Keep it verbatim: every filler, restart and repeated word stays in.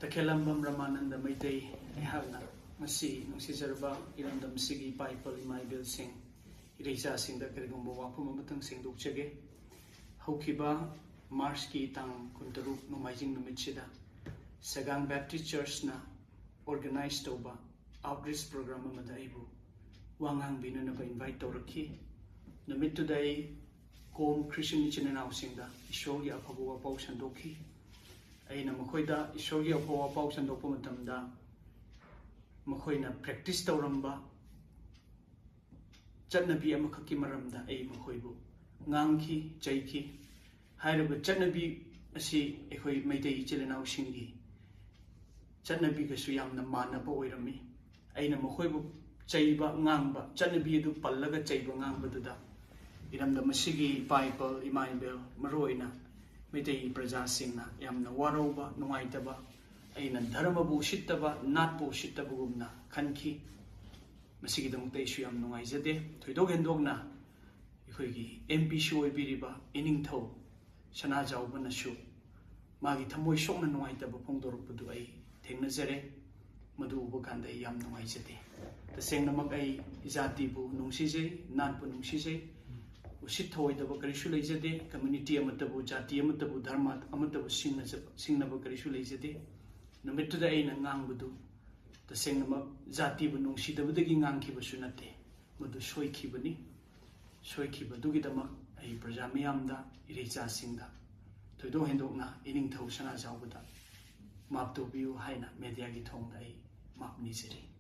ꯇꯈꯦꯂꯝꯕꯝ ꯔꯃꯥꯅꯟꯗ ꯃꯩꯇꯩ꯫ ꯑꯩꯍꯥꯛꯅ ꯉꯁꯤ ꯅꯨꯡꯁꯤꯖꯔꯕ ꯏꯔꯝꯗꯝꯁꯤꯒꯤ ꯏꯄꯥ ꯏꯄꯜ ꯏꯃꯥ ꯏꯕꯦꯜꯁꯤꯡ, ꯏꯔꯩꯆꯥꯁꯤꯡꯗ ꯀꯔꯤꯒꯨꯝꯕ ꯋꯥꯐꯝ ꯑꯃꯇꯪ ꯁꯦꯡꯗꯣꯛꯆꯒꯦ꯫ ꯍꯧꯈꯤꯕ ꯃꯥꯔꯆꯀꯤ ꯇꯥꯡ ꯀꯨꯟꯇꯔꯨꯛ ꯅꯣꯡꯃꯥꯏꯖꯤꯡ ꯅꯨꯃꯤꯠꯁꯤꯗ ꯁꯒꯥꯡ ꯕꯦꯞꯇꯤꯁ ꯆꯔꯆꯅ ꯑꯣꯔꯒꯅꯥꯏꯖ ꯇꯧꯕ ꯑꯥꯎꯠꯔꯤꯆ ꯄ꯭ꯔꯣꯒ꯭ꯔꯥꯝ ꯑꯃꯗ ꯑꯩꯕꯨ ꯋꯥ ꯉꯥꯡꯕꯤꯅꯅꯕ ꯏꯟꯚꯥꯏꯠ ꯇꯧꯔꯛꯈꯤ꯫ ꯅꯨꯃꯤꯠꯇꯨꯗ ꯑꯩ ꯀꯣꯝ ꯈ꯭ꯔꯤꯁꯇꯤꯌꯟ ꯏꯆꯤꯟ ꯏꯅꯥꯎꯁꯤꯡꯗ ꯏꯁꯣꯔꯒꯤ ꯑꯐꯕ ꯋꯥꯄꯥꯎ ꯁꯟꯗꯣꯛꯈꯤ꯫ ꯑꯩꯅ ꯃꯈꯣꯏꯗ ꯏꯁꯣꯔꯒꯤ ꯑꯐꯕ ꯋꯥꯄꯥꯎ ꯁꯟꯗꯣꯛꯄ ꯃꯇꯝꯗ ꯃꯈꯣꯏꯅ ꯄ꯭ꯔꯦꯛꯇꯤꯁ ꯇꯧꯔꯝꯕ ꯆꯠꯅꯕꯤ ꯑꯃꯈꯛꯀꯤ ꯃꯔꯝꯗ ꯑꯩ ꯃꯈꯣꯏꯕꯨ ꯉꯥꯡꯈꯤ, ꯆꯩꯈꯤ꯫ ꯍꯥꯏꯔꯤꯕ ꯆꯠꯅꯕꯤ ꯑꯁꯤ ꯑꯩꯈꯣꯏ ꯃꯩꯇꯩ ꯏꯆꯤꯜ ꯏꯅꯥꯎꯁꯤꯡꯒꯤ ꯆꯠꯅꯕꯤꯒꯁꯨ ꯌꯥꯝꯅ ꯃꯥꯟꯅꯕ ꯑꯣꯏꯔꯝꯃꯤ꯫ ꯑꯩꯅ ꯃꯈꯣꯏꯕꯨ ꯆꯩꯕ, ꯉꯥꯡꯕ, ꯆꯠꯅꯕꯤ ꯑꯗꯨ ꯄꯜꯂꯒ ꯆꯩꯕ, ꯉꯥꯡꯕꯗꯨꯗ ꯏꯔꯝꯗꯝ ꯑꯁꯤꯒꯤ ꯏꯄꯥ ꯏꯄꯜ ꯏꯃꯥ ꯏꯕꯦꯜ, ꯃꯔꯨꯑꯣꯏꯅ ꯃꯩꯇꯩ ꯄ꯭ꯔꯖꯥꯁꯤꯡꯅ ꯌꯥꯝꯅ ꯋꯥꯔꯧꯕ, ꯅꯨꯡꯉꯥꯏꯇꯕ, ꯑꯩꯅ ꯙꯔꯃꯕꯨ ꯎꯁꯤꯠꯇꯕ, ꯅꯥꯠꯄꯨ ꯎꯁꯤꯠꯇꯕꯒꯨꯝꯅ ꯈꯟꯈꯤ꯫ ꯃꯁꯤꯒꯤꯗꯃꯛꯇ ꯑꯩꯁꯨ ꯌꯥꯝ ꯅꯨꯡꯉꯥꯏꯖꯗꯦ꯫ ꯊꯣꯏꯗꯣꯛ ꯍꯦꯟꯗꯣꯛꯅ ꯑꯩꯈꯣꯏꯒꯤ ꯑꯦꯝ ꯄꯤꯁꯨ ꯑꯣꯏꯕꯤꯔꯤꯕ ꯏꯅꯤꯡꯊꯧ ꯁꯅꯥꯖꯥꯎꯕꯅꯁꯨ ꯃꯥꯒꯤ ꯊꯃꯣꯏ ꯁꯣꯛꯅ ꯅꯨꯡꯉꯥꯏꯇꯕ ꯐꯣꯡꯗꯣꯔꯛꯄꯗꯨ ꯑꯩ ꯊꯦꯡꯅꯖꯔꯦ꯫ ꯃꯗꯨ ꯎꯕ ꯀꯥꯟꯗ ꯑꯩ ꯌꯥꯝ ꯅꯨꯡꯉꯥꯏꯖꯗꯦ꯫ ꯇꯁꯦꯡꯅꯃꯛ ꯑꯩ ꯖꯥꯇꯤꯕꯨ ꯅꯨꯡꯁꯤꯖꯩ, ꯅꯥꯠꯄꯨ ꯅꯨꯡꯁꯤꯖꯩ꯫ ꯎꯁꯤꯠ ꯊꯑꯣꯏꯗꯕ ꯀꯔꯤꯁꯨ ꯂꯩꯖꯗꯦ꯫ ꯀꯝꯃ꯭ꯌꯨꯅꯤꯇꯤ ꯑꯃꯠꯇꯕꯨ, ꯖꯥꯇꯤ ꯑꯃꯠꯇꯕꯨ, ꯙꯔꯃ ꯑꯃꯠꯇꯕꯨ ꯁꯤꯡꯅꯖꯕ, ꯁꯤꯡꯅꯕ ꯀꯔꯤꯁꯨ ꯂꯩꯖꯗꯦ꯫ ꯅꯨꯃꯤꯠꯇꯨꯗ ꯑꯩꯅ ꯉꯥꯡꯕꯗꯨ ꯇꯁꯦꯡꯅꯃꯛ ꯖꯥꯇꯤꯕꯨ ꯅꯨꯡꯁꯤꯗꯕꯗꯒꯤ ꯉꯥꯡꯈꯤꯕꯁꯨ ꯅꯠꯇꯦ꯫ ꯃꯗꯨ ꯁꯣꯏꯈꯤꯕꯅꯤ꯫ ꯁꯣꯏꯈꯤꯕꯗꯨꯒꯤꯗꯃꯛ ꯑꯩ ꯄ꯭ꯔꯖꯥ ꯃꯤꯌꯥꯝꯗ, ꯏꯔꯩꯆꯥꯁꯤꯡꯗ, ꯊꯣꯏꯗꯣꯛ ꯍꯦꯟꯗꯣꯛꯅ ꯏꯅꯤꯡꯊꯧ ꯁꯅꯥꯖꯥꯎꯕꯗ ꯃꯥꯞ ꯇꯧꯕꯤꯌꯨ ꯍꯥꯏꯅ ꯃꯦꯗꯤꯌꯥꯒꯤ ꯊꯣꯡꯗ ꯑꯩ ꯃꯥꯞ ꯅꯤꯖꯔꯤ꯫